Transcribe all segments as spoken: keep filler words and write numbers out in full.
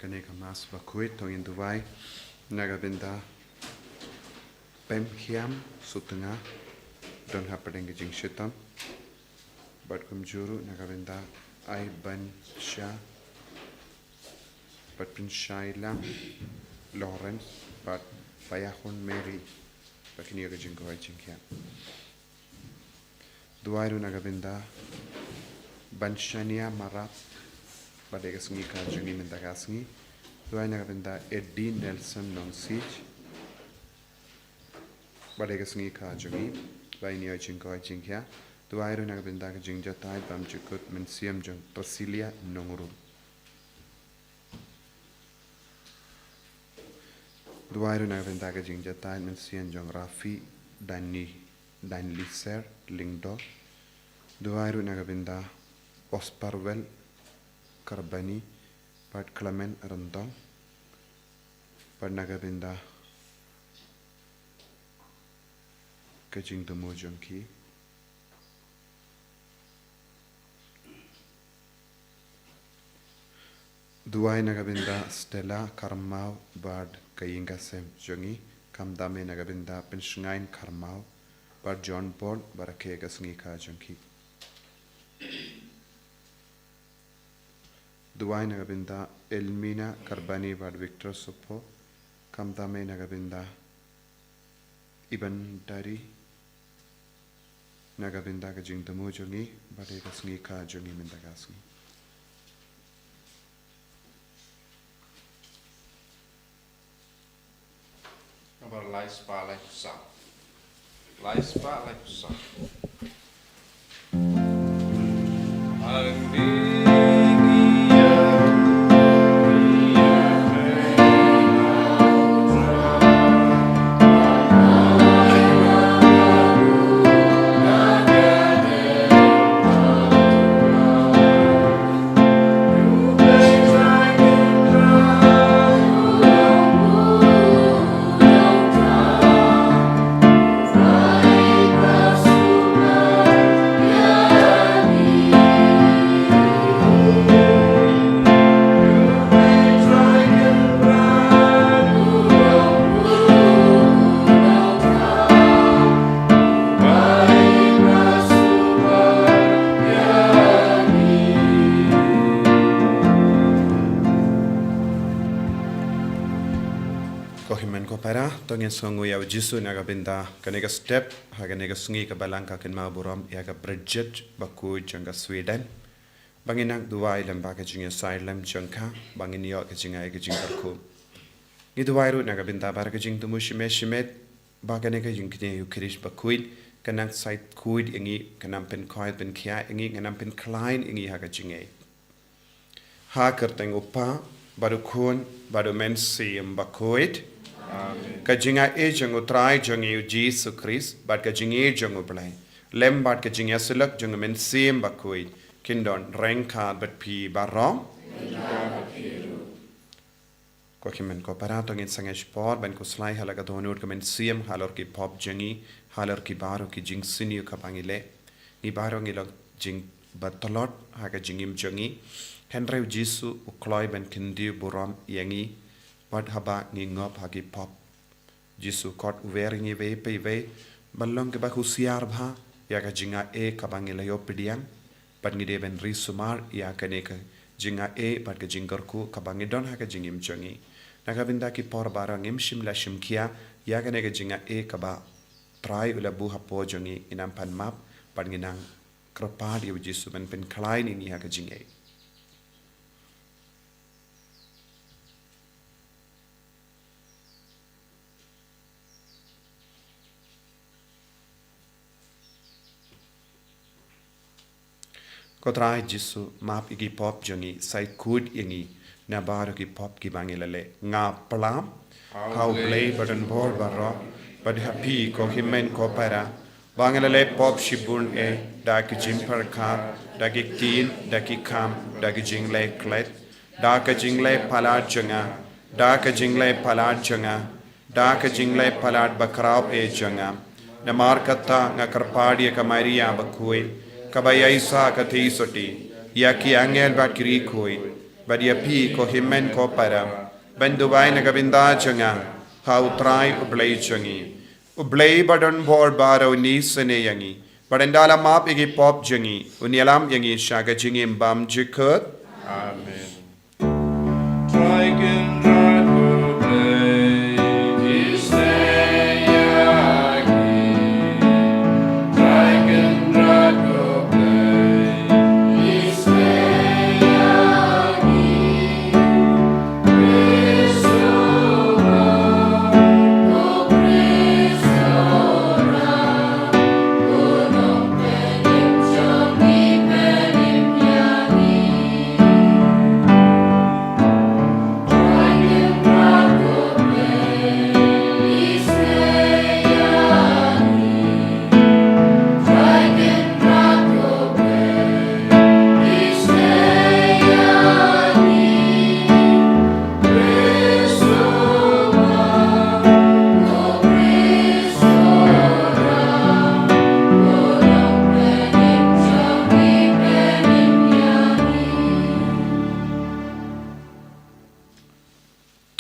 kane ka Mass bakhuid, to ngin duwai na ka bynta Pemkhiam Sutnga, don hapdeng ka jingshitom. Bad kumjuh ruh na ka bynta Aibansha, bad Pynshailang Lawrence, bad Paiahun Mary, bad kine ka jingkoit jingkhiah. Duwai ruh na ka bynta Banshania Marap, bad ïa ka sngi ka jong ngi mynta ka sngi. Duwai na ka bynta Eddie Nelson Nongsij, bad ïa ka sngi ka jong ngi, ba in ïoh jingkoit jingkhiah. Duwai ruh na ka bynta ka jingjahthait bymjukut mynsiem jong Priscilla Nongrum. Duwai ruh na ka bynta ka jingjahthait mynsiem jong Rafi Dani, Danliser Lyngdoh. Duwai ruh na ka bynta Osparwell Karbani, bad Clement Ryndong, bad na ka bynta ka jingthmu jong ki. Duwai na ka bynta Stella Karmaw bad ka ïing ka sem jong ngi, khamtam eh na ka bynta Pynshngaiñ Karmaw bad John Paul, bad rakhe ka sngi ka jong ki. Duwai na ka bynta Elmina Karbani bad Victor Sopo, khamtam eh na ka bynta Iban Dari, na ka bynta ka jingthmu jong ngi, bad ïa ka sngi ka jong ngi mynta ka sngi. Namar lai spah lai phew saw. Lai spah lai phew saw. Ko hynmen ko para, to ngin sngewnguh ïa u Jisu na ka bynta kane ka step ha kane ka sngi ka Balang ka kynmaw burom ïa ka Bridget bakhuid jong ka Sweden. Ba ngin nang duwai lem bad ka jingïasaid lem jong ka, ba ngin ïoh ka jingai ka jingkyrkhu. Ngi duwai ruh na ka bynta baroh ka jingthmu shimet shimet, ba kane ka jingkñia ïa u Khrist bakhuid kan nang said khuid ïa ngi, kan nang pynkhuid pynkhiah ïa ngi, kan nang pynkhlaiñ ïa ngi ha ka jingngeit. Ha ka kyrteng u Kpa, bad u Khun, bad u Mynsiem Bakhuid. Amen. Ka jingai jong u Trai jong ngi u Jisu Khrist, bad ka jingïeit jong u Blei, lem bad ka jingïasyllok jong u Mynsiem Bakhuid, kin don ryngkat bad phi baroh. Ko hynmen ko para, to ngin sangeh shipor ban khuslai ha la ka dohnud ka mynsiem halor ki pop jong ngi, halor ki baroh ki jingsniew kaba ngi leh. Ngi baroh ngi long jingbatlot ha ka jingim jong ngi. Hynrei u Jisu u kloi ban kyntiew burom ïa ngi wat haba ngi ngop ha ki pop. Jisu kot u wer ïa ngi iwei pa iwei ban long kiba husiar bha ïa ka jingai kaba ngi la ïoh pdiang. Bad ngi dei ban ri sumar ïa kane ka jingai bad ka jingkyrkhu kaba ngi don ha ka jingim jong ngi. Na ka bynta ki por baroh ngim shym la shim khia ïa kane ka jingai kaba Trai u la buh hapoh jong ngi, ngin nang pan map bad ngin nang kyrpad ïa u Jisu ban pynkhlaiñ ïa ngi ha ka jingngeit. Ko Trai Jisu, map ïa ki pop jong ngi, said khuid ïa ngi na baroh ki pop kiba ngi la leh. Nga plie ha u Blei badonbor baroh, bad ha phi ko hynmen ko para, ba nga la leh pop shibun eh, da ki jingpyrkhat, da ki ktien, da ki kam, da ki jingleh klet, da ka jingleh palat jong nga, da ka jingleh palat jong nga, da ka jingleh palat bakhraw eh jong nga. Namar kata nga kyrpad ïa ka Maria bakhuid, kaba ïaisah ka theisotti, ïa ki angel bad ki riewkhuid, Bad ïa phi ko hynmen ko para, ban duwai na ka bynta jong nga ha U Trai U Blei jong ngi. U Blei ba don bor baroh un isynei ïa ngi. Bad ynda la map ïa ki pop jong ngi, un ïalam ïa ngi sha ka jingim bymjukut. Amen.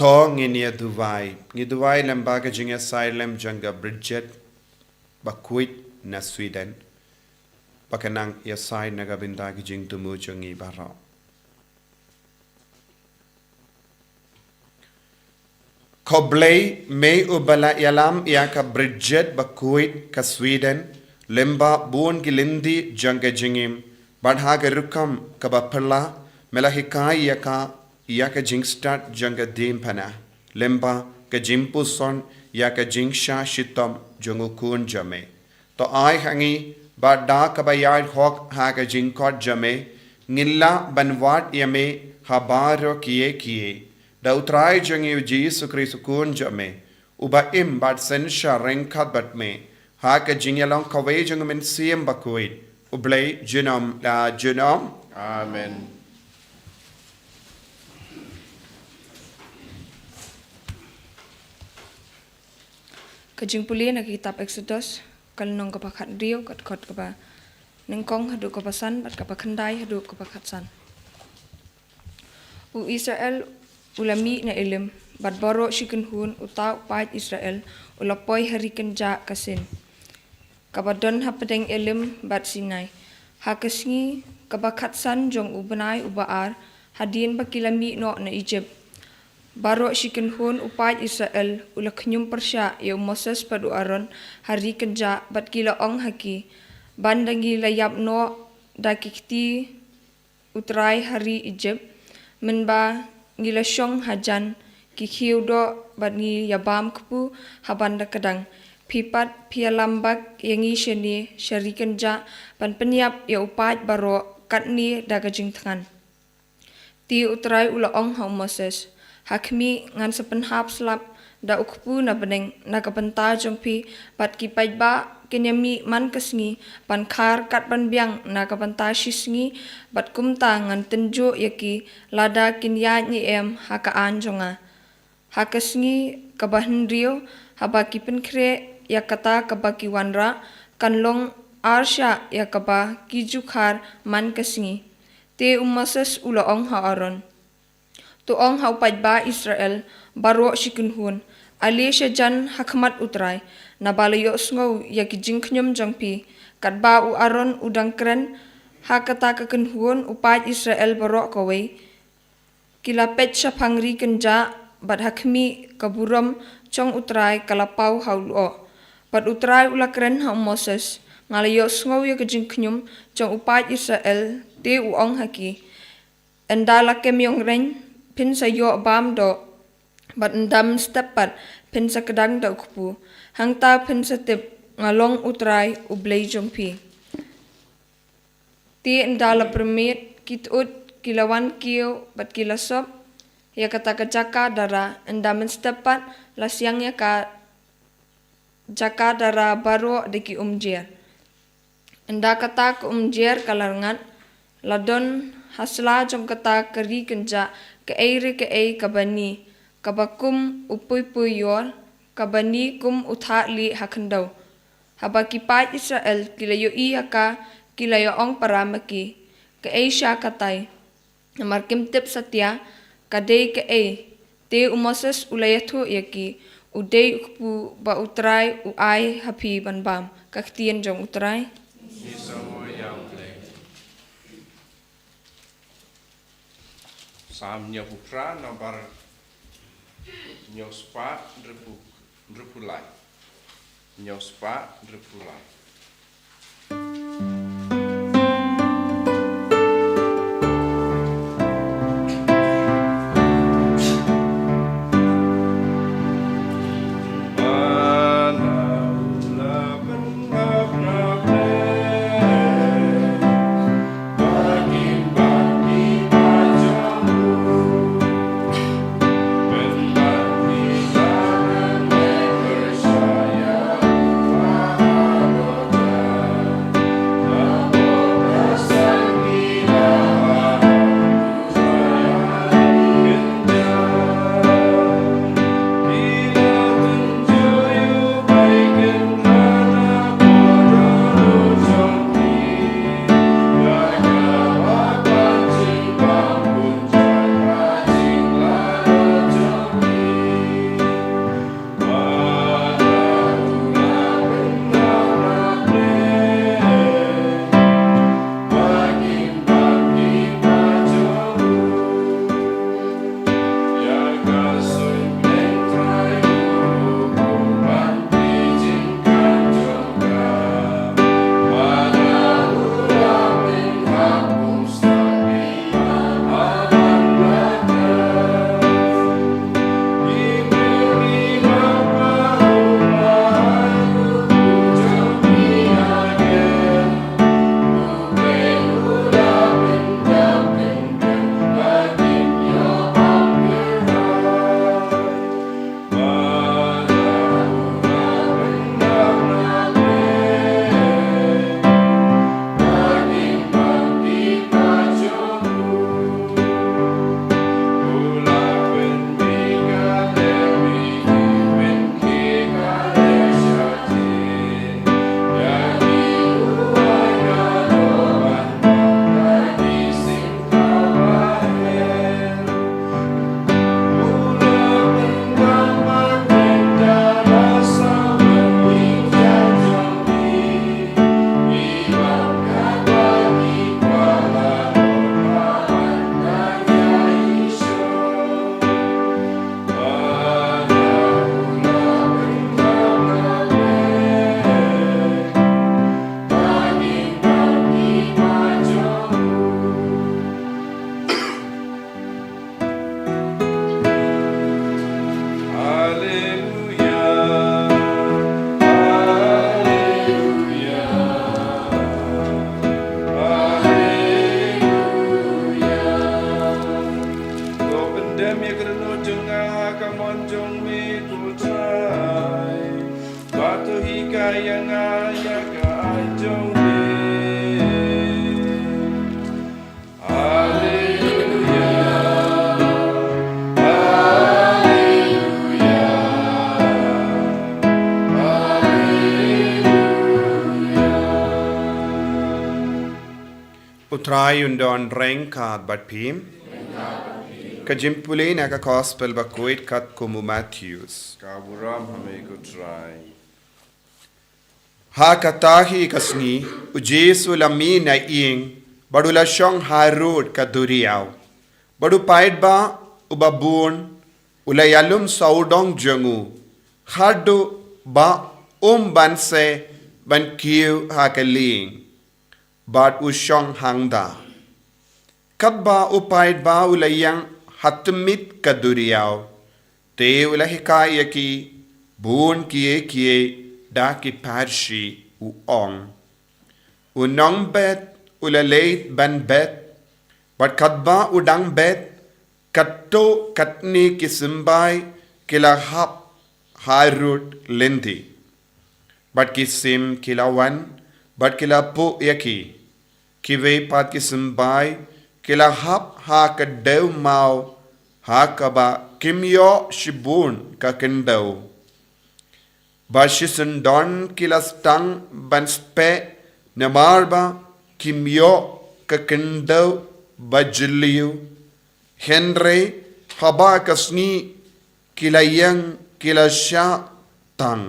To ngin ïa duwai. Ngi duwai lem ba ka jingïasaid lem jong ka Bridget Bakhuid na Sweden ba kan nang ïasaid na ka bynta ka jingthmu jong ngi baroh. Ko Blei, me uba la ïalam ïa ka Bridget Bakhuid ka Sweden lem bad bun ki lynti jong ka jingim, bad ha ka rukom kaba phylla me la hikai ïa ka ïa ka jingstad jong ka diengphna lem bad ka jingpuson ïa ka jingshah shitom jong u Khun jong me. To ai ha ngi ba da kaba ïaid hok ha ka jingkhot jong me, ngin lah ban wad ïa me ha baroh kiei kiei. Da U Trai jong ngi U Jisu Khrist U Khun jong me, uba im bad synshar ryngkat bad me ha ka jingïalong kawei jong U Mynsiem Bakhuid, U Blei junom la junom. Amen. Ka jingpule na ka kitab Eksodos, ka lynnong kaba khathynriew, ka dkhot kaba nyngkong haduh kaba san, bad kaba khyndai haduh kaba khatsan. U Israel u la mih na Elim, bad baroh shi kynhun uta u paid Israel u la poi ha ri kynjah ka Sin, kaba don hapdeng Elim bad Sinai. Ha ka sngi kaba khatsan jong u bnai uba ar, hadien ba ki la mih noh na Ijipt, baroh shi kynhun u paid Israel u la khñium pyrshah ïa u Moses bad u Aaron ha ri kynjah, bad ki la ong ha ki, ban da ngi la ïap noh da ki kti U Trai ha ri Ijipt, mynba ngi la shong hajan ki khiew doh bad ngi ïabam kpu ha ban da kdang. Phi pat phi ïalam bak ïa ngi shane sha ri kynjah ban pynïap ïa u paid baroh katne da ka jingthngan. Te U Trai u la ong ha u Moses, ha khmih, ngan sa pynhap slap da u kpu na bneng na ka bynta jong phi, bad ki paidbah kin ïa mih man ka sngi ban khar kat ban biang na ka bynta shi sngi, bad kumta ngan tynjuh ïa ki lada kin ïaid ne em ha ka aiñ jong nga. Ha ka sngi kaba hynriew, haba ki pynkhreh ïa kata kaba ki wanrah, kan long arshah ïa kaba ki ju khar man ka sngi. Te u Moses u la ong ha Aaron, to ong ha u paidbah Israel baroh shi kynhun, ale shajan ha khmat U Trai, naba la ïohsngew ïa ki jingkhñium jong phi. Katba u Aaron u dang kren ha kata ka kynhun, u paid Israel baroh kawei ki la peit shaphang ri kynjah, bad ha khmih, ka burom jong U Trai ka la paw ha u lyoh. Bad U Trai u la kren ha u Moses, nga la ïohsngew ïa ka jingkhñium jong u paid Israel. Te u ong ha ki, ynda la kem ïong reiñ phin sa ïoh bam doh, bad ynda mynstep pat phin sa kdang da u kpu. Hangta phin sa tip nga long U Trai U Blei jong phi. Te ynda la pyrmit, ki tut ki la wan kiew bad ki la sop ïa kata ka jaka dara, ynda mynstep pat la siang ïa ka jaka dara baroh da ki umjer. Ynda kata ka umjer ka la rngat, la don ha sla jong kata ka ri kynjah kaei re kaei kaba ni, kaba kum u puipui ïor, kaba ni kum u thah lieh ha khyndew. Haba ki paid Israel ki la ïohi ïa ka, ki la ïa ong para ma ki, kaei sha katai? Namar kim tip satia ka dei kaei. Te u Moses u la ïathuh ïa ki, u dei u kpu ba U Trai u ai ha phi ban bam. Ka ktien jong U Trai. Ngi sngew ïa U Blei. Salm hynñiewphew phra, nabar hynñiewspah hynriewphew, hynriewphew lai. Hynñiewspah hynriewphew lai. Haleluya. Haleluya. Haleluya. To pyndem ïa ka dohnud jong nga ha ka mon jong me, ko Trai. Bad to hikai ïa nga ïa ka aiñ jong me. Haleluya. Haleluya. Haleluya. U Trai un don ryngkat bad phi. Ka jingpule na ka Gospel bakhuid katkum u Mathaios. Ka burom ha me ko Trai. Ha kata hi ka sngi, u Jisu u la mih na ïing, bad u la shong harud ka duriaw. Bad u paidbah uba bun u la ïalum sawdong jong u, haduh ba um banse ban kiew ha ka lieng. Bad u shong hangta. Katba u paidbah u la ïeng ha tmier ka duriaw, te u la hikai ïa ki bun kiei kiei da ki pharshi, u ong: U nongbet u la leit ban bet, bad katba u dang bet, katto katne ki symbai ki la hap harud lynti. Bad ki sim ki la wan, bad ki la phuh ïa ki. Kiwei pat ki symbai ki la hap ha ka dew maw, ha kaba kim ïoh shibun ka khyndew. Bad shisyndon ki la sdang ban speh, namar ba kim ïoh ka khyndew ba jylliew, hynrei haba ka sngi ki la ïeng ki la shah tang.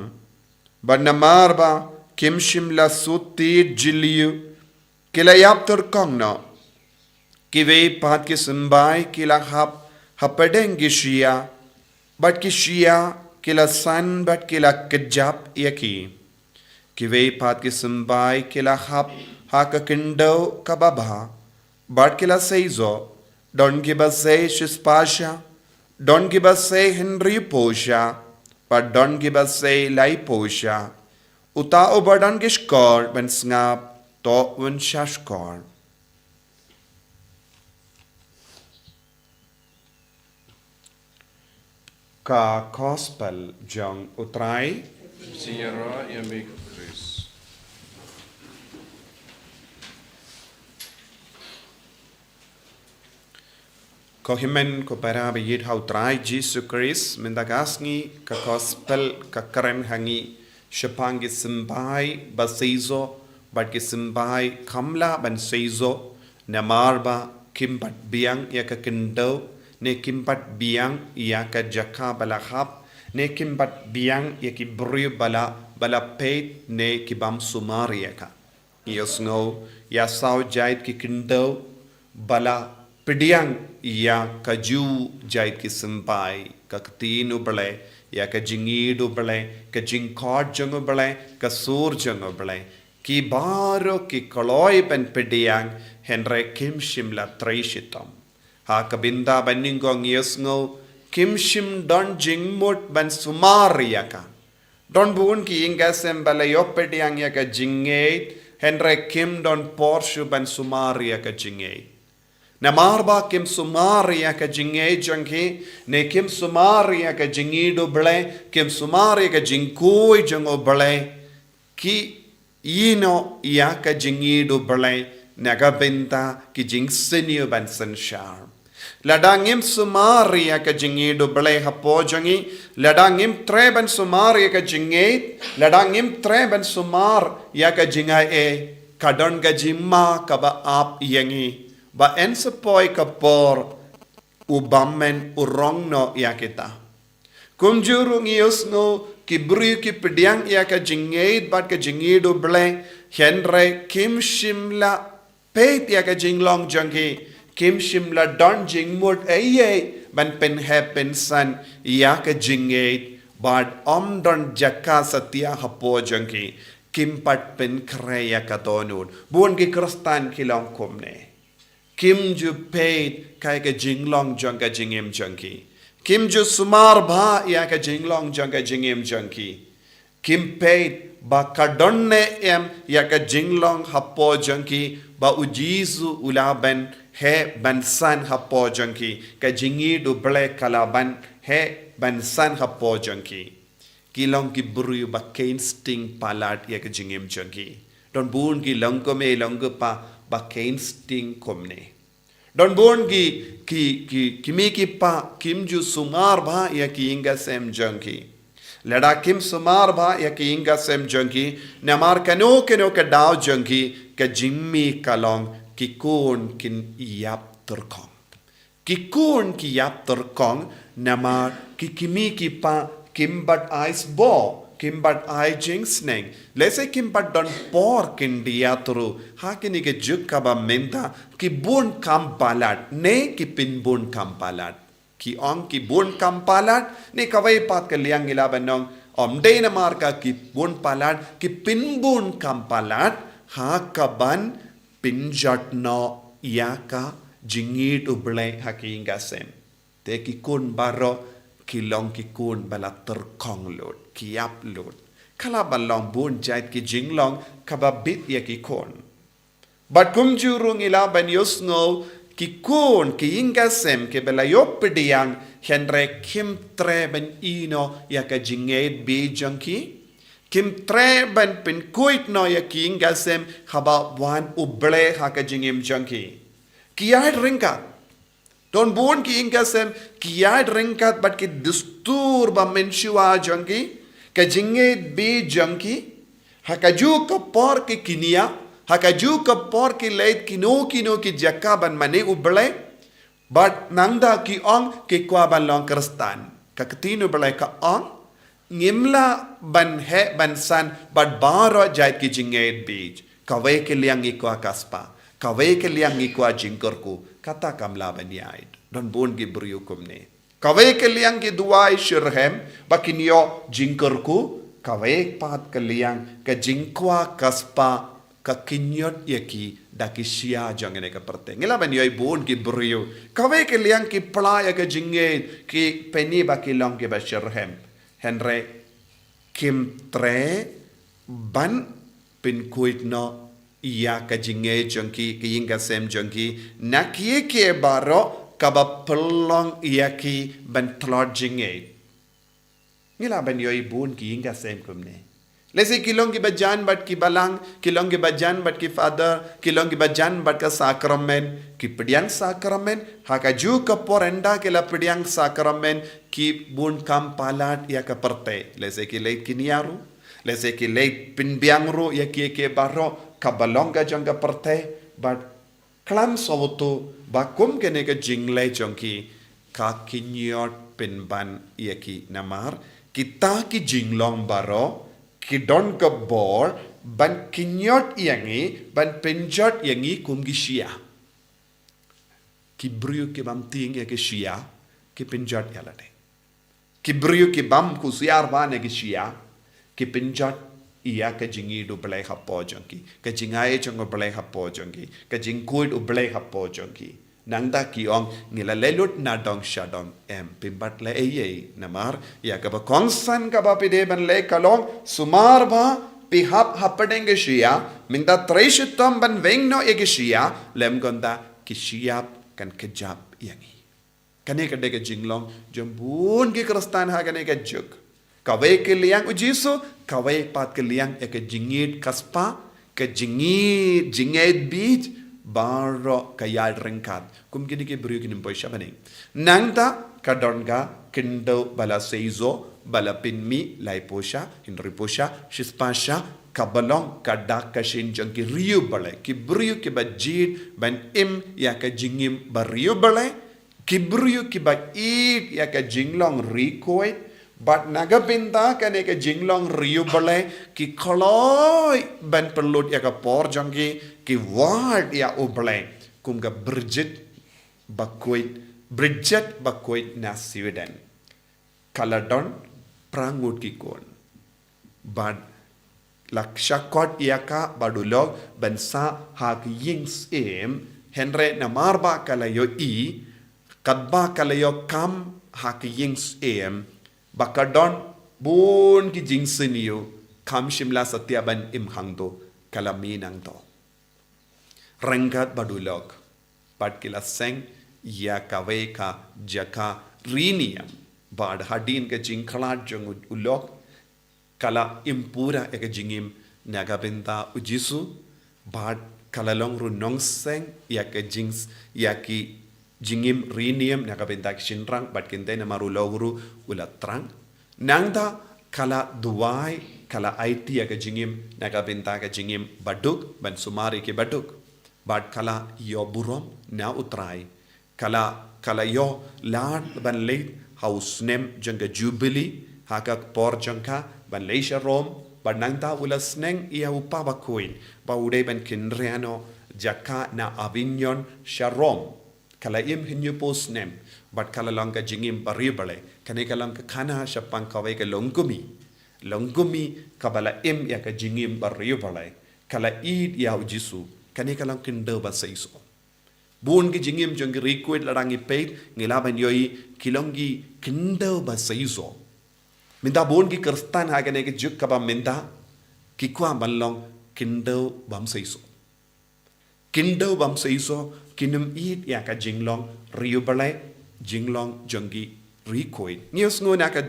Bad namar ba kim shym la shu tied jylliew, ki la ïap tyrkhong noh. Kiwei pat ki symbai ki la hap hapdeng ki shia, bad ki shia ki la san bad ki la kjap ïa ki. Kiwei pat ki symbai ki la hap ha ka khyndew kaba bha, bad ki la sei zoh, don kiba sei shispah sha, don kiba sei hynriewphew sha, bad don kiba sei laiphew sha. Uta uba don ki shkor ban sngap, to un sha shkor. Ka Gospel jong U Trai. Sngewbha ïa me Khrist. Ko hynmen ko para ba ïeit ha U Trai Jisu Khrist, mynta ka sngi ka Gospel ka kren ha ngi shaphang ki symbai ba sei zoh bad ki symbai kham lah ban sei zoh, namar ba kim pat biang ïa ka khyndew, ne kim pat biang ïa ka jaka ba la hap, ne kim pat biang ïa ki briew ba la, ba la peit ne ki bym sumar ïa ka. Ïohsngew ïa saw jait ki khyndew ba la pdiang ïa kajuh jait ki symbai, ka ktien U Blei, ïa ka jingïeit U Blei, ka jingkhot jong U Blei, ka sur jong U Blei. Ki baroh ki kloi ban pdiang, hynrei kim shym la trei shitom. Ha ka bynta ba nyngkong ïohsngew, kim shym don jingmut ban sumar ïa ka. Don bun ki ïing ki sem ba la ïoh pdiang ïa ka jingngeit, hynrei kim don por shuh ban sumar ïa ka jingngeit. Namar ba kim sumar ïa ka jingngeit jong ki, ne kim sumar ïa ka jingïeit U Blei, kim sumar ïa ka jingkhuid jong U Blei, ki ïehnoh ïa ka jingïeit U Blei, na ka bynta ki jingsniew ban synshar. Lada ngim sumar ïa ka jingïeit U Blei hapoh jong ngi, lada ngim treh ban sumar ïa ka jingngeit, lada ngim treh ban sumar ïa ka jingaiei, ka don ka jingma kaba ap ïa ngi, ba yn sa poi ka por u bym men u rong noh ïa kita. Kumjuh ruh ngi ïohsngew ki briew ki pdiang ïa ka jingngeit bad ka jingïeit U Blei, hynrei kim shym la peit ïa ka jinglong jong ki, kim shym la don jingmut ei ei ban pynheh pynsan ïa ka jingngeit, bad ym don jaka satia hapoh jong ki, kim pat pynkhreh ïa ka dohnud. Bun ki Khristan ki long kumne. Kim ju peit ïa ka jinglong jong ka jingim jong ki. Kim ju sumar bha ïa ka jinglong jong ka jingim jong ki. Kim peit ba ka don ne em ïa ka jinglong hapoh jong ki, ba U Jisu u la ban heh ban san hapoh jong ki, ka jingïeit U Blei ka la ban heh ban san hapoh jong ki. Ki long ki briew ba kein sting palat ïa ka jingim jong ki. Don bun ki long kumne, long kumpa, ba kein sting kumne. Don bun ki, ki, ki, ki kmie ki kpa, kim ju sumar bha ïa ki ïing ki sem jong ki. Lada kim sumar bha ïa ki ïing ki sem jong ki, namar kano kano ka daw jong ki, ka jingmih ka long, ki khun kin ïap tyrkhong. Ki khun ki ïap tyrkhong, namar ki kmie ki kpa, kim pat ai sboh, kim pat ai jingsneng. Lehse kim pat don por kin ïathuh, ha kine ki juk kaba mynta, ki bun kam palat, ne ki pynbun kam palat. Ki ong ki bun kam palat, ne kawei pat ka liang ngi lah ban ong, ym dei namar ka ki bun palat, ki pynbun kam palat, ha kaban pynjot noh ïa ka jingïeit U Blei ha ki ïing ki sem. Te ki khun baroh ki long ki khun ba la tyrkhong lut, ki ïap lut. Ka lah ban long bun jait ki jinglong kaba bit ïa ki khun. Bad kumjuh ruh ngi lah ban ïohsngew ki khun ki ïing ki sem kiba la ïoh pdiang hynrei kim treh ban ïehnoh ïa ka jingngeit beit jong ki. Kim treh ban pynkhuid noh ïa ki ïing ki sem haba wan U Blei ha ka jingim jong ki. Ki ïaid ryngkat. Don bun ki ïing ki sem, ki ïaid ryngkat bad ki dustur ba mynshuwa jong ki, ka jingngeit beit jong ki, ha kajuh ka por ki kynnoh, Ha kajuh ka por ki leit kino kino ki jaka ban mane U Blei, bad nangta ki ong ki kwah ban long Khristan. Ka ktien U Blei ka ong, ngim lah ban heh ban san bad baroh jait ki jingngeit beit. Kawei ka liang ngi kwah ka spah, kawei ka liang ngi kwah jingkyrkhu, kata kam lah ban ïaid. Don bun ki briew kumne. Kawei ka liang ki duwai shitrhem ba kin ïoh jingkyrkhu, kawei pat ka liang ka jingkwah ka spah ka kynjot ïa ki da ki shyiap jong kane ka pyrthei. Ngi lah ban ïohi bun ki briew, kawei ka liang ki pla ïa ka jingngeit, ki pyni ba ki long kiba shitrhem. Hynrei kim treh ban pynkhuid noh ïa ka jingngeit jong ki, ka ïing ka sem jong ki na kiei kiei baroh kaba pynlong ïa ki ban tlot jingngeit. Ngi lah ban ïohi bun ki ïing ka sem kumne. Lehse ki long kiba jan bad ki balang, ki long kiba jan bad ki father, ki long kiba jan bad ka sakramen, ki pdiang sakramen, ha kajuh ka por ynda ki la pdiang sakramen, ki bun kam palat ïa ka pyrthei. Lehse ki leit kynja ruh, lehse ki leit pynbiang ruh ïa kiei kiei baroh kaba long ka jong ka pyrthei, bad khlem sngewthuh ba kum kane ka jingleh jong ki ka kynjot pynban ïa ki namar kita ki jinglong baroh ki don ka bor ban kynjot ïa ngi, ban pynjot ïa ngi kum ki shyiap. Ki briew ki bym tieng ïa ki shyiap ki pynjot ïa lade. Ki briew ki bym kusiar ban ïa ki shyiap ki pynjot ïa ka jingïeit U Blei hapoh jong ki, ka jingai jong U Blei hapoh jong ki, ka jingkhuid U Blei hapoh jong ki. Nangta ki ong ngi la leh lut na dong sha dong. Em, phim pat leh ei ei namar ïa kaba kongsan kaba phi dei ban leh ka long sumar ba phi hap hapdeng ki shyiap, mynta trei shitom ban weng noh ïa ki shyiap, lymda ki shyiap kan kjap ïa ngi. Kane ka dei ka jinglong jong bun ki Khristan ha kane ka juk. Kawei ka liang U Jisu, kawei pat ka liang ïa ka jingïeit ka spah, ka jingïeit, jingngeit beit, baroh ka ïaid ryngkat. Kum kine ki briew kin ym poi sha bneng. Nangta ka don ka khyndew ba la seisoh, ba la pynmih laiphew sha, hynriewphew sha, shispah sha, kaba long ka dak ka shin jong ki riewblei, ki briew kiba jied ban im ïa ka jingim bariewblei, ki briew kiba ïeit ïa ka jinglong ri khuid, bad na ka bynta kane ka jinglong riewblei, ki kloi ban pynlut ïa ka por jong ki, ki wad ïa U Blei. Kum ka Bridget bakhuid, Bridget bakhuid na Sweden. Ka la don phra ngut ki khun. Bad la shah khot ïa ka bad u lok ban sah ha ka ïing syiem, hynrei namar ba ka la ïohi katba ka la ïoh kam ha ka ïing syiem, ba ka don bun ki jingsniew, kam shym la satia ban im hangto, ka la mih nangto ryngkat bad u lok. Bad ki la seng ïa kawei ka jaka ri niam. Bad hadien ka jingkhlad jong u lok, ka la im pura ïa ka jingim na ka bynta U Jisu. Bad ka la long ruh nongseng ïa ka jing, ïa ki jingim ri niam na ka bynta ki shynrang bad kynthei namar u lok ruh u la thrang. Nangta ka la duwai, ka la aiti ïa ka jingim na ka bynta ka jingim baduk, ban sumar ïa ki baduk. Bad ka la ïoh burom na U Trai. Ka la, ka la ïoh lad ban leit ha u snem jong ka Jubili, ha ka por jong ka ban leit sha Rom, bad nangta u la sneng ïa u kpa bakhuid ba u dei ban kynriah noh jaka na Avignon sha Rom. Ka la im hynñiewphew snem, bad ka la long ka jingim bariewblei. Kane ka long ka khana shaphang kawei ka longkmie. Longkmie kaba la im ïa ka jingim bariewblei. Ka la ïeit ïa U Jisu. Kane ka long khyndew ba seisoh. Bun ki jingim jong ki ri khuid lada ngi peit, ngi lah ban ïohi ki long ki khyndew ba seisoh. Mynta bun ki Khristan ha kane ka juk kaba mynta ki kwah ban long khyndew bym seisoh. Khyndew bym seisoh, kin ym ïeit ïa ka jinglong riewblei, jinglong jong ki ri khuid. Ngi ïohsngew na ka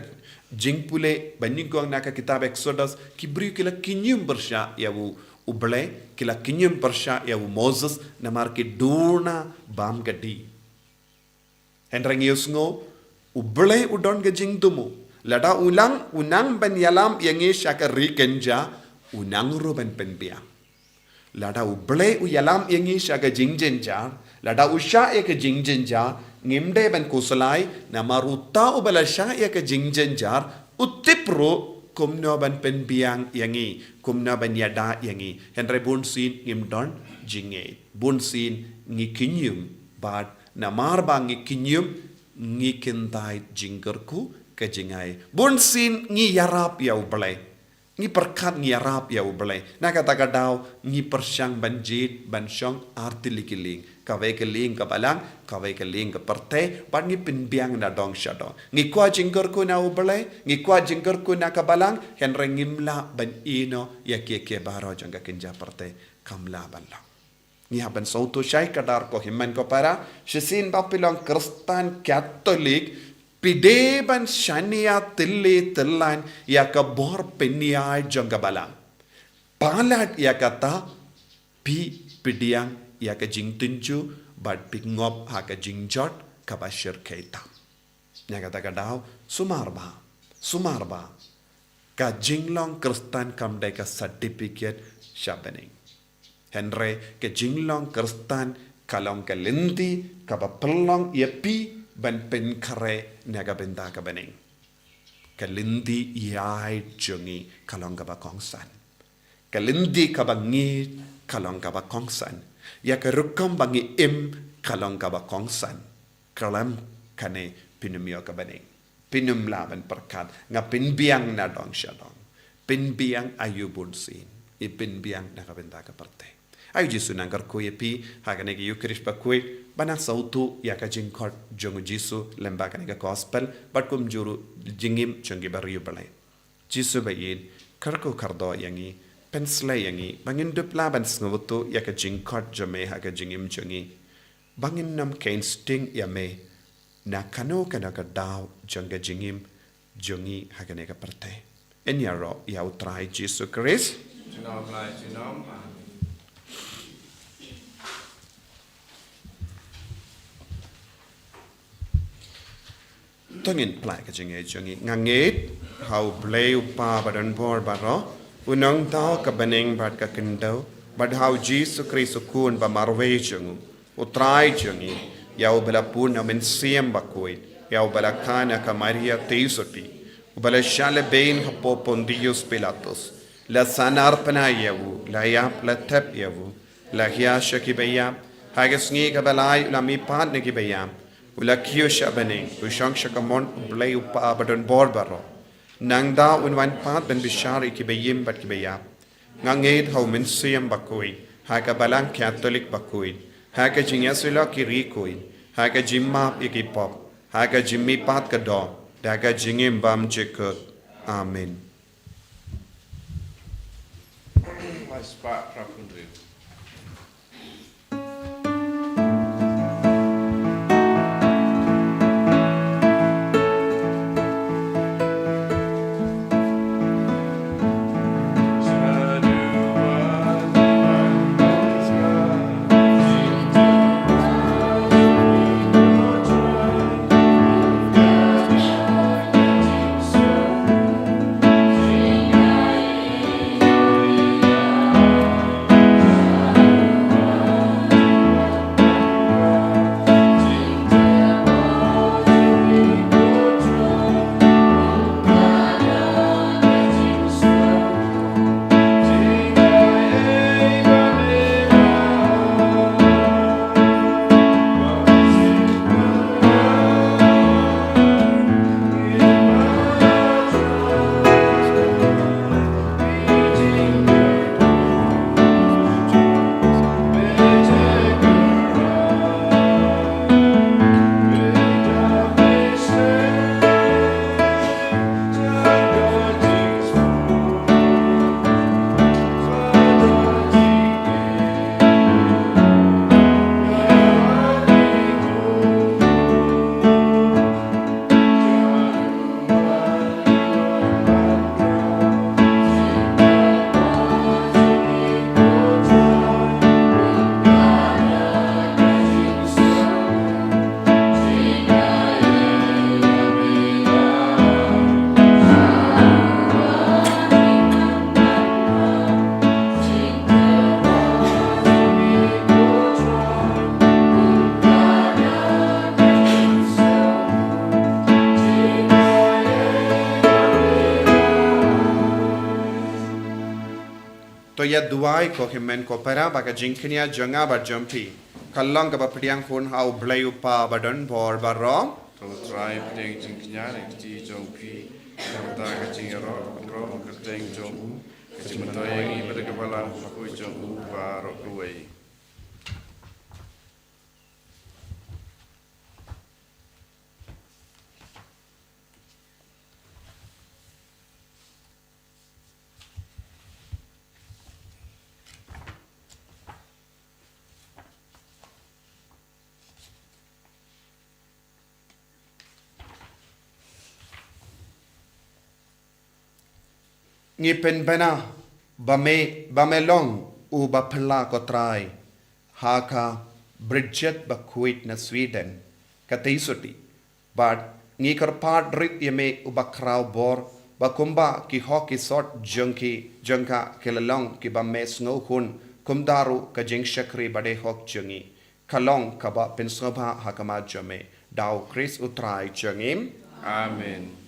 jingpule banyngkong na ka kitab Exodus, ki briew ki la kynjum pyrshah ïa u, U Blei, ki la kynjum pyrshah ïa u Moses, namar ki duna bam ka dih. Hynrei ngi ïohsngew, U Blei u don ka jingthmu. Lada u nang, u nang ban ïalam ïa ngi sha ka ri kynja, u nang ruh ban pynbiang. Lada U Blei u ïalam ïa ngi sha ka jingjynjar, lada u shah ïa ka jingjynjar, ngim dei ban khuslai, namar uta uba la shah ïa ka jingjynjar, u tip ruh kumno ban pynbiang ïa ngi, kumno ban ïada ïa ngi. Hynrei bunsien ngim don jingngeit. Bunsien ngi kynjum, bad namar ba ngi kynjum, ngi kyntait jingkyrkhu ka jingai. Bunsien ngi ïarap ïa U Blei. Ngi pyrkhat ngi ïarap ïa U Blei. Na kata ka daw ngi pyrshang ban jied ban shong artylli ki lieng. Kawei ka lieng ka balang, kawei ka lieng ka pyrthei, bad ngi pynbiang na dong sha dong. Ngi kwah jingkyrkhu na U Blei, ngi kwah jingkyrkhu na ka balang, hynrei ngim lah ban ïehnoh ïa kiei kiei baroh jong ka kynja pyrthei. Kam lah ban long. Ngi hap ban sngewthuh shai kdar ko hynmen ko para, shisien ba phi long Khristan Katholik, phi dei ban shaniah tylli tyllan ïa ka bor pynïaid jong ka balang. Palat ïa kata, phi pdiang ïa ka jingtynjuh, bad phi ngop ha ka jingjot kaba shyrkhei tam. Na kata ka daw, sumar ba, sumar ba, ka jinglong Khristan kam dei ka certificate sha bneng. Hynrei ka jinglong Khristan ka long ka lynti kaba pynlong ïa phi ban pynkhreh na ka bynta ka bneng. Ka lynti ïaid jong ngi ka long kaba kongsan. Ka lynti kaba ngeit ka long kaba kongsan. Ïa ka rukom ba ngi im ka long kaba kongsan. Khlem kane phin ym ïoh ka bneng. Phin ym lah ban pyrkhat, nga pynbiang na dong sha dong. Pynbiang aïu bunsien? Pynbiang na ka bynta ka pyrthei. Ai U Jisu nang kyrkhu ïa phi ha kane ka Ïukharist bakhuid, ba nang sngewthuh ïa ka jingkhot jong U Jisu lyngba kane ka gospel, bad kumjuh ruh jingim jong ki briew U Blei. Jisu ba ïeit, kyrkhu kyrdoh ïa ngi, pynsleh ïa ngi, ba ngin dup lah ban sngewthuh ïa ka jingkhot jong me ha ka jingim jong ngi. Ba ngin ym kheiñ sting ïa me na kano kano ka daw jong ka jingim jong ngi ha kane ka pyrthei. Yn ïaroh ïa U Trai Jisu Khrist. Junom la junom. Amen. To ngin plie ka jingngeit jong ngi. Nga ngeit ha U Blei U Kpa badonbor baroh, U nongthaw ka bneng bad ka khyndew, bad ha U Jisu Khrist U Khun ba marwei jong U, U Trai jong ngi, ïa uba la pun na U Mynsiem Bakhuid, ïa uba la kha na ka Maria Theisotti, uba la shah lehbein hapoh Pontius Pilatus, la sahnarphna ïa u, la ïap, la thep ïa u, la hiar sha ki baïap, ha ka sngi kaba lai u la mihpat na ki baïap, u la kiew sha bneng, u shong sha kamon U Blei U Kpa badonbor baroh. Nangta un wan pat ban bishar ïa ki baïm bad ki baïap. Nga ngeit ha U Mynsiem Bakhuid, ha ka Balang Katholik bakhuid, ha ka jingïasyllok ki riewkhuid, ha ka jingmap ïa ki pop, ha ka jingmihpat ka doh, da ka jingim bymjukut. Amen. Lai spah phra phew hynriew. Ïa duwai ko hynmen ko para ba ka jingkñia jong nga bad jong phi ka long kaba pdiang hun ha U Blei U Kpa badonbor baroh. To Trai, pdiang jingkñia na ka kti jong phi, na ka bynta ka jingïaroh baroh ka kyrteng jong u, ka jingmyntoi ïa ngi bad ka balang bakhuid jong u baroh kawei. Ngi pynbna ba me, ba me long u ba phylla ko Trai, ha ka Bridget bakhuid na Sweden, ka tei suti. Bad ngi kyrpad rit ïa me u ba khraw bor, ba kumba ki hok ki sot jong ki, jong ka ki la long kiba me sngew hun, kumta ruh ka jingshakri ba dei hok jong ngi ka long kaba pynsngewbha ha khmat jong me. Da U Khrist U Trai jong ngi. Amen.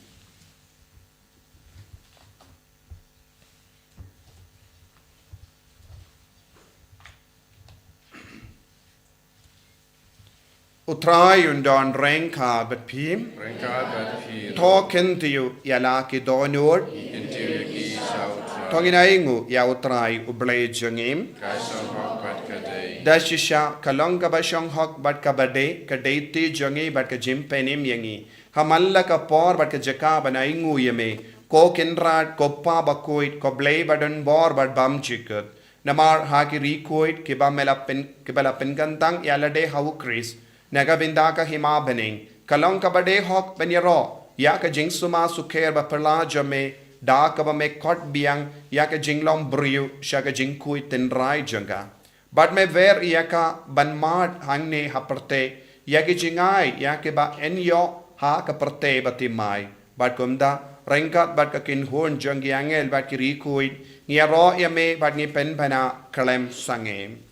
U Trai un don ryngkat bad phi. Ryngkat bad phi. To kyntiew ïa la ki dohnud. Ngi kyntiew ïa ki sha U Trai. To ngin ainguh ïa U Trai U Blei jong ngi. Ka shong hok bad ka dei. Da shisha ka long kaba shong hok bad kaba dei, ka dei kti jong ngi bad ka jingpynim ïa ngi. Ha man la ka por bad ka jaka ban ainguh ïa me, ko Kynrad, ko Kpa bakhuid, ko Blei badonbor bad bymjukut. Namar ha ki riewkhuid kiba me la pyn, kiba la pynkyntang ïa lade ha U Khrist, na ka bynta ka hima bneng, ka long kaba dei hok ban ïaroh ïa ka jingsumar sukher ba phylla jong me, da kaba me khot biang ïa ka jinglong briew sha ka jingkhuid tynrai jong ka. Bad me wer ïa ka ban mad hangne ha pyrthei, ïa ki jingai ïa kiba yn ïoh ha ka pyrthei bathymmai. Bad kumta, ryngkat bad ka kynhun jong ki angel bad ki riewkhuid, ngi ïaroh ïa me bad ngi pynbna khlem sangeh.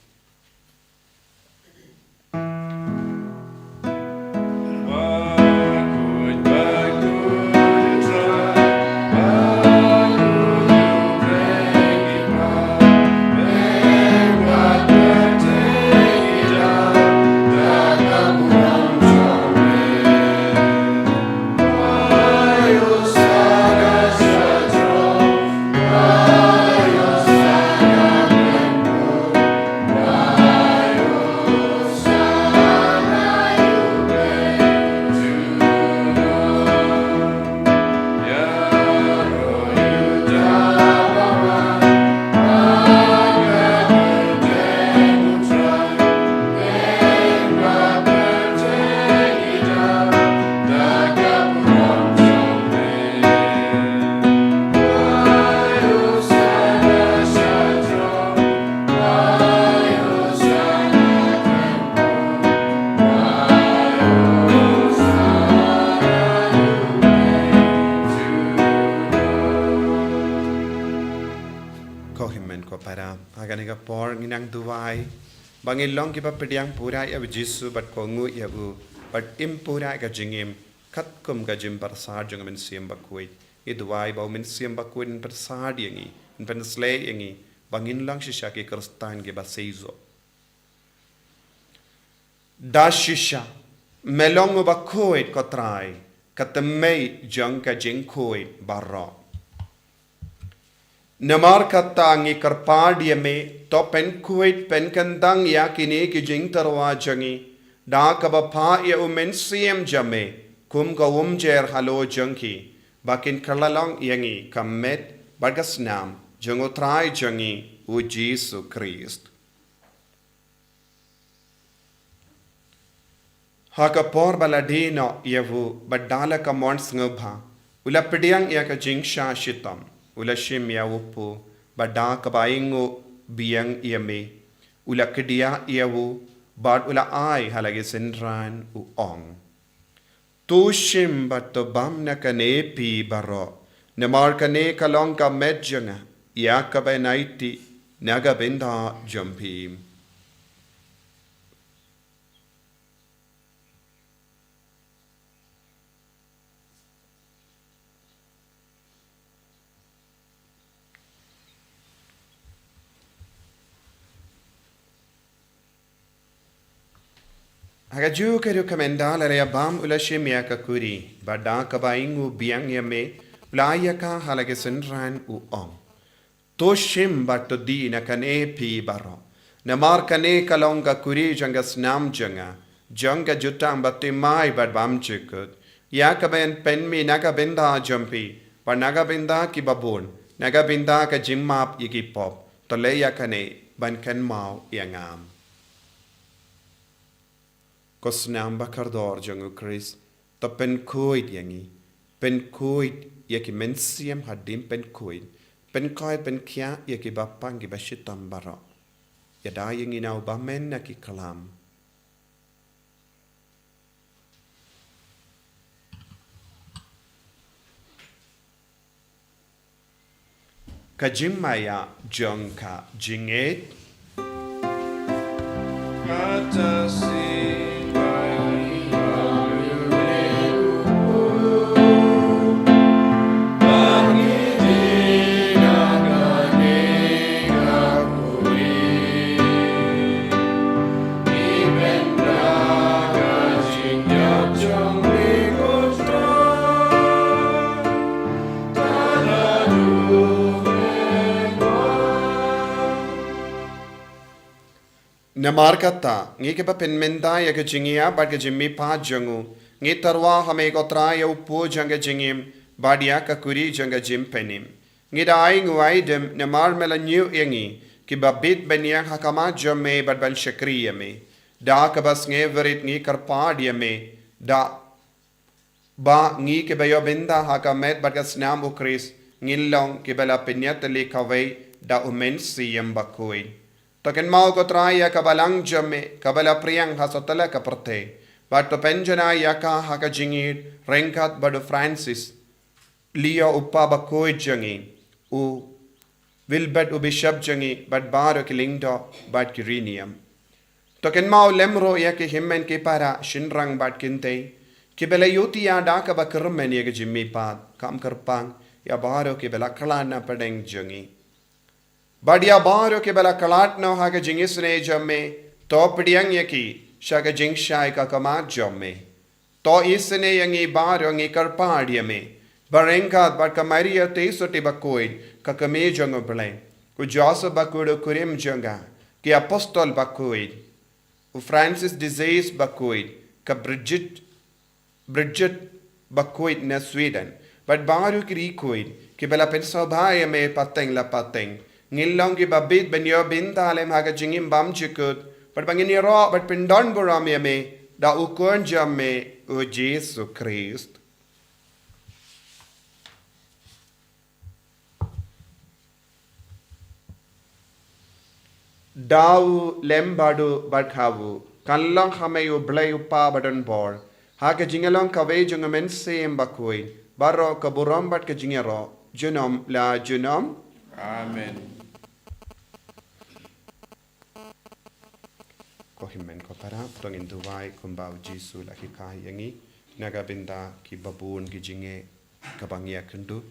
Ko hynmen ko para, ha kane ka por ngin nang duwai ba ngin long kiba pdiang pura ïa U Jisu bad kohnguh ïa u, bad im pura ïa ka jingim katkum ka jingpyrsad jong U Mynsiem Bakhuid. Ngi duwai ba U Mynsiem Bakhuid un pyrsad ïa ngi, un pynshlei ïa ngi, ba ngin long shisha ki Khristan kiba seisoh. Da shisha me long u bakhuid ko Trai, ka tymmen jong ka jingkhuid baroh. Namar kata ngi kyrpad ïa me, to pynkhuid pynkyntang ïa kine ki jingtyrwa jong ngi, da kaba phah ïa U Mynsiem jong me kum ka umjer halor jong ki, ba kin kylla long ïa ngi ka met bad ka snam jong U Trai jong ngi U Jisu Khrist. Ha ka por ba la die noh ïa u, bad da la ka mon sngewbha, u la pdiang ïa ka jingshah shitom, u la shim ïa u kpu, bad da kaba ainguh biang ïa me, u la kdiah ïa u, bad u la ai ha la ki synran, u ong: To shim bad to bam na kane phi baroh, namar kane ka long ka met jong nga, ïa kaba yn aiti na ka bynta jong phi. Ha kajuh ka rukom, ynda la ïa bam u la shim ïa ka kuri, bad da kaba ïngu biang ïa me, u la ïa ka ha la ki synran u ong: To shim bad to die na kane phi baroh. Namar kane ka long ka kuri jong ka snam jong nga, jong ka jutang bathymmai bad bymjukut, ïa kaba yn pynmih na ka bynta jong phi, bad na ka bynta kiba bun, na ka bynta ka jingmap ïa ki pop. To leh ïa kane ban kynmaw ïa nga. Ko snam ba kordor jong u Khrist, to pynkhuid ïa ngi, pynkhuid ïa ki mynsiem hadien pynkhuid, pynkhuid pynkhiah ïa kiba pang kiba shitom baroh. Ïada ïa ngi na u bymman na ki klam. Ka jingmaïa jong ka jingngeit. Namar kata, ngi kiba pynmynta ïa ka jingïap bad ka jingmihpat jong u, ngi tyrwa ha me ko Trai ïa u pud jong ka jingim, bad ïa ka kuri jong ka jingpynim. Ngi da ai nguaidem namar me la ñiuh ïa ngi, kiba bit ban ïeng ha khmat jong me bad ban shakri ïa me. Da kaba sngewrit ngi kyrpad ïa me, da ba ngi kiba ïoh bynta ha ka met bad ka snam u Khrist, ngin long kiba la pynïatylli kawei da u Mynsiem Bakhuid. To kynmaw ko Trai ïa ka Balang jong me, kaba la pdiang ha satlak ka pyrthei. Bad to pynjanai ïa ka ha ka jingïeit, ryngkat bad u Francis Leo u Pa Bakhuid jong ngi, u Wilbert u Bishop jong ngi, bad baroh ki lyngdoh bad ki riewniam. To kynmaw lem ruh ïa ki hynmen ki para, shynrang bad kynthei, kiba la ïohthiah da kaba kyrmen ïa ka jingmihpat, kam kyrpang ïa baroh kiba la khlad na pdeng jong ngi. Bad ïa baroh kiba la khlad noh ha ka jingisynei jong me, to pdiang ïa ki sha ka jingshai ka khmat jong me. To isynei ïa ngi baroh, ngi kyrpad ïa me, ba ryngkat bad ka Maria Theisotti Bakhuid, ka Kmie jong u Blei, u Joseph Bakhuid u kurim jong nga, ki Apostol Bakhuid, u Francis de Sales Bakhuid, ka Bridget Bridget Bakhuid na Sweden, bad baroh ki riewkhuid kiba la pynsngewbha ïa me pateng la pateng, ngin long kiba bit ban ïoh bynta lem ha ka jingim bymjukut, bad ba ngin ïaroh bad pyndonburom ïa me da u Khun jong me, u Jisu Khrist. Da u lem bad u bad ha u, kan long ha me u Blei u Pa badonbor, ha ka jingïalong kawei jong u Mynsiem Bakhuid, baroh ka burom bad ka jingïaroh, junom la junom. Amen. Ko hynmen ko para, to ngin duwai kumba u Jisu u la hikai ïa ngi, na ka bynta kiba bun ki jingeh, kaba ngi ïakynduh,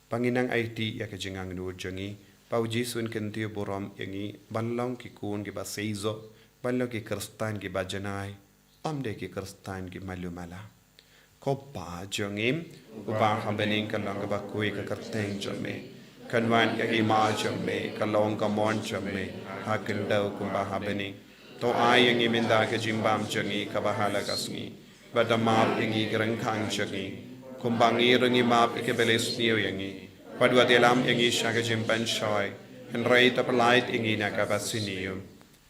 ba ngin nang aiti ïa ka jingangnud jong ngi, ba u Jisu un kyntiew burom ïa ngi, ban long ki khun kiba seisoh, ban long ki Khristan kiba janai, ym dei ki Khristan ki malu mala. Ko Pa jong ngi, uba ha bneng, kan long kaba khuid ka kyrteng jong me. Kan wan ka hima jong me, kan long ka mon jong me, ha khyndew kumba ha bneng. To ai ïa ngi mynta ka jingbam jong ngi kaba ha la ka sngi. Bad to map ïa ngi ki ryngkang jong ngi, kumba ngi ruh ngi map ïa kiba la sniew ïa ngi. Bad wat ïalam ïa ngi sha ka jingpynshoi, hynrei to pyllait ïa ngi na kaba sniew.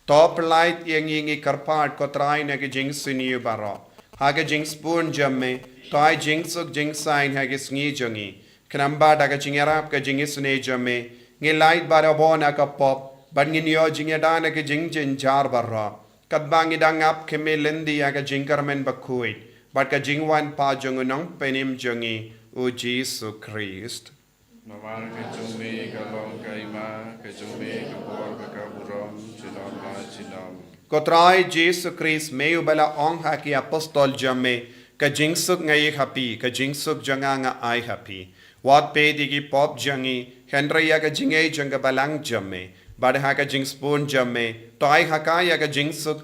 To pyllait ïa ngi, ngi kyrpad ko Trai, na ki jingsniew baroh. Ha ka jingsbun jong me, to ai jingsuk jingsaiñ ha ki sngi jong ngi. Khnang ba da ka jingïarap ka jingisynei jong me, ngin lait barabor na ka pop, bad ngin ïoh jingïada na ki jingjynjar baroh. Katba ngi dang ap khmih lynti ïa ka jingkyrmen bakhuid bad ka jingwan pat jong u Nongpynim jong ngi, u Jisu Khrist. Namar ka jong me ka long ka hima, ka jong me ka bor bad ka burom, junom la junom. Ko Trai Jisu Khrist, me uba la ong ha ki apostol jong me, ka jingsuk nga ai ha phi, ka jingsuk jong nga nga ai ha phi. Wat peit ïa ki pop jong ngi, hynrei ïa ka jingngeit jong ka Balang jong me. Bad ha ka jingsbun jong me, to ai ha ka ïa ka jingsuk,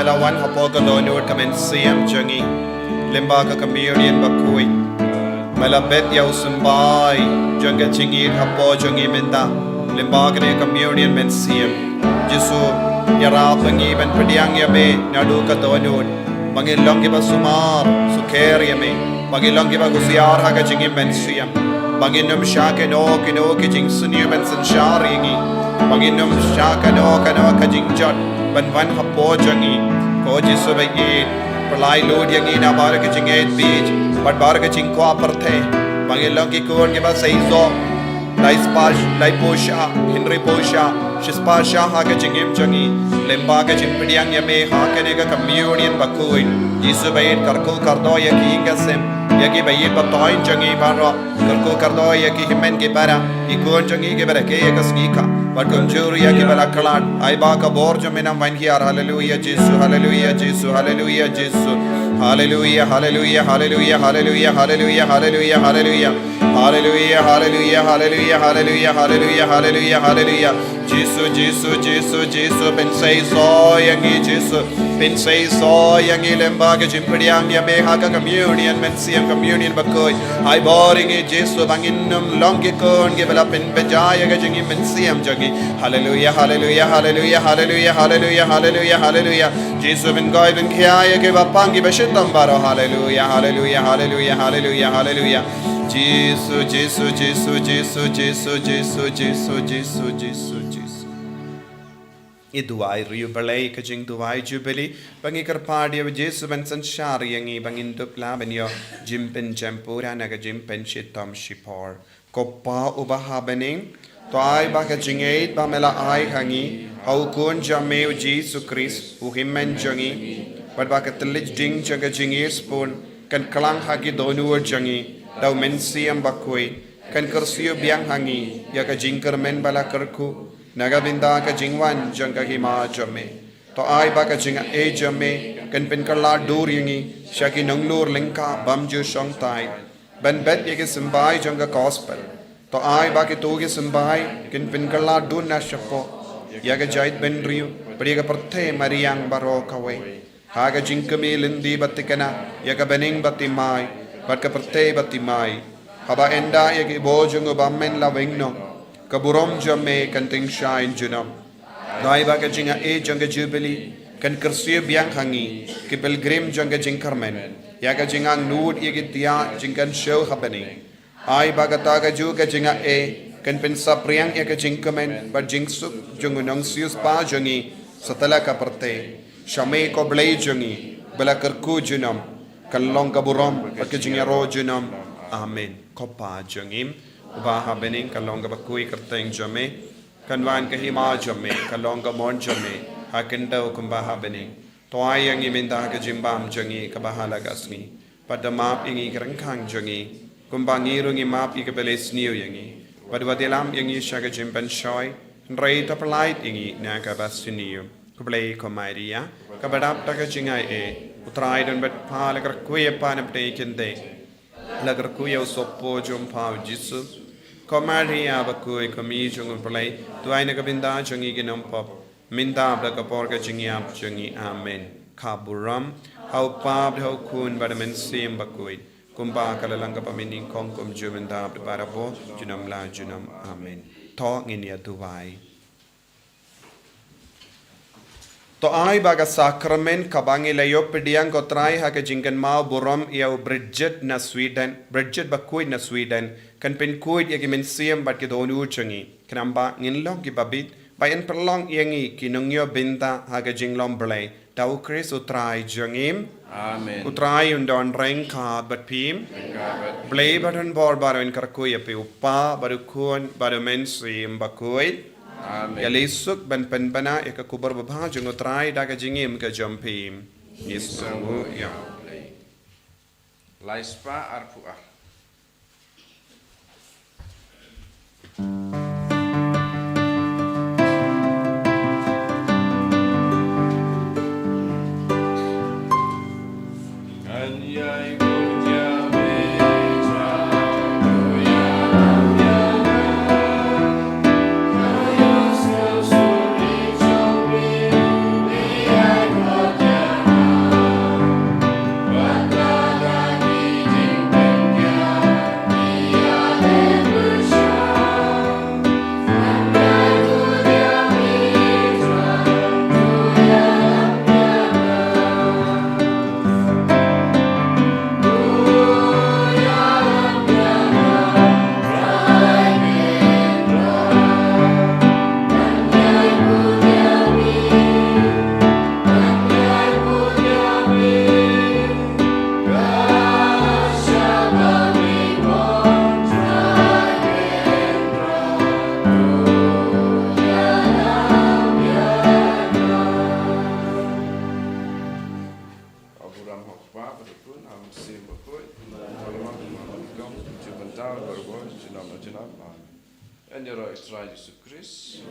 Me la wan hapoh ka dohnud ka mynsiem jong ngi lyngba ka communion bakhuid. Me la bet ïa u symbai jong ka jingïeit hapoh jong ngi mynta lyngba kane ka communion mynsiem. Jisu, ïarap ïa ngi ban pdiang ïa me naduh ka dohnud, ba ngin long kiba sumar sukher ïa me, ba ngin long kiba husiar ha ka jingim mynsiem, ba ngin ym shah kano kano ki jingsniew ban synshar ïa ngi, ba ngin ym shah kano kano ka jingjot ban wan hapoh jong ngi. Ko Jisu ba ïeit, pynlait lut ïa ngi na baroh ka jingïeit beit bad baroh ka jingkwah pyrthei, ba ngin long ki khun kiba seisoh, lai spah, laiphew shah, hynriewphew shah, shispah shah ha ka jingim jong ngi lyngba ka jingpdiang ïa me ha kane ka communion bakhuid. Jisu ba ïeit, kyrkhu kyrdoh ïa ki ïing ki sem, ïa ki ba ïeit ba thoiñ jong ngi baroh. Kyrkhu kyrdoh ïa ki hynmen ki para, ki khun jong ngi kiba rakhe ïa ka sngi kha, bad kumjuh ruh ïa kiba la khlad. Ai ba ka bor jong me un wan hiar. Haleluia Jisu, haleluia Jisu, haleluia Jisu. Haleluia, haleluia, haleluia, haleluia, haleluia, haleluia, haleluia. Haleluia, haleluia, haleluia, haleluia, haleluia, haleluia, haleluia. Jisu, Jisu, Jisu, Jisu, pynseisoh ïa ngi Jisu. Pynseisoh ïa ngi lyngba ka jingpdiang ïa me ha ka communion mynsiem, communion bakhuid. Ai bor ïa ngi Jisu ba ngin ym long ki khun kiba la pynbeit ïa ka jingim mynsiem jong ngi. Haleluia, haleluia, haleluia, haleluia, haleluia, haleluia, haleluia. Jisu, pynkoit pynkhia ïa kiba pang kiba shitom baroh. Haleluia, haleluia, haleluia, haleluia, haleluia. Jisu, Jisu, Jisu, Jisu, Jisu, Jisu, Jisu, Jisu, Jisu. Ngi duwai ruh ïa U Blei ka jingduwai Jubili, ba ngi kyrpad ïa U Jisu ban synshar ïa ngi ba ngin dup lah ban ïoh jingpynjem pura na ka jingpynshitom shipor. Ko Pa uba ha bneng, to ai ba ka jingïeit ba me la ai ha ngi ha U Khun jong me U Jisu Khrist, U Hynmen jong ngi, bad ba ka thylliej ding jong ka jingïeit sbun kan klang ha ki dohnud jong ngi da U Mynsiem Bakhuid, kan kyrsiew biang ha ngi ïa ka jingkyrmen ba la kyrkhu na ka bynta ka jingwan jong ka Hima jong me. To ai ba ka jingaiei jong me kan pynkylla dur ïa ngi sha ki nonglur lyngkha bymjukut shongthait ban bet ïa ki symbai jong ka gospel. To ai ba kito ki symbai kin pynkylla duna shapoh ïa ka jaitbynriew bad ïa ka pyrthei mariang baroh kawei ha ka jingkmie lynti ba thikna ïa ka bneng ba thymmai bad ka pyrthei ba thymmai. Haba ynda ïa ki bor jong U Bymman la weng noh, ka burom jong me kan tyngshaiñ junom. To ai ba ka jingaiei jong ka Jubili kan kyrsiew biang ha ngi ki pilgrim jong ka jingkyrmen ïa ka jingangnud ïa ki thiah jingkynshew ha bneng. Ai ba kata kajuh ka jingaiei kan pynsaphriang ïa ka jingkmen bad jingsuk jong u nongsiewspah jong ngi satlak ka pyrthei. Sha me ko Blei jong ngi ba la kyrkhu junom, kan long ka burom bad ka jingïaroh junom. Amen. Ko Pa jong ngi uba ha bneng, kan long kaba khuid ka kyrteng jong me. Kan wan ka hima jong me, kan long ka mon jong me ha khyndew kumba ha bneng. To ai ïa ngi mynta ka jingbam jong ngi kaba ha la ka sngi. Bad to map ïa ngi ki ryngkang jong ngi kumba ngi ruh ngi map ïa kiba leh sniew ïa ngi. Bad wat ïalam ïa ngi sha ka jingpynshoi, hynrei to pyllait ïa ngi na kaba sniew. Ko Blei, ko Maria kaba dap da ka jingaiei, U Trai don bad pha. La kyrkhu ïa pha na pdeng ki khyndai, la kyrkhu ïa u sohpop jong pha U Jisu. Ko Maria bakhuid, ko Kmie jong U Blei, duwai na ka bynta jong ngi ki nongpop, mynta bad ha ka por ka jingïap jong ngi. Amen. Ka burom ha U Kpa bad ha U Khun bad ha U Mynsiem Bakhuid, kumba ka la long kaba mynnyngkong, kumjuh mynta bad barabor, junom la junom. Amen. To ngin ïa duwai. To ai ba ka sakramen kaba ngi la ïoh pdiang, ko Trai, ha ka jingkynmaw burom ïa u Bridget na Sweden, Bridget bakhuid na Sweden, kan pynkhuid ïa ki mynsiem bad ki dohnud jong ngi, khnang ba ngin long kiba bit, ba yn pynlong ïa ngi ki nongïoh bynta ha ka jinglong Blei, da U Khrist U Trai jong ngi. Amen. U Trai un don ryngkat bad phi. Ryngkat bad phi. Blei ba don bor baroh un kyrkhu ïa phi, U Kpa bad U Khun bad U Mynsiem Bakhuid. Amen. Ïa lei suk ban pynbna ïa ka khubor babha jong U Trai da ka jingim ka jong phi. Ngi sngewnguh ïa U Blei. Lai spah arphew ar. Ïa baroh, junom la junom. Amen. Ïaroh ïa u Trai Jisu Khrist.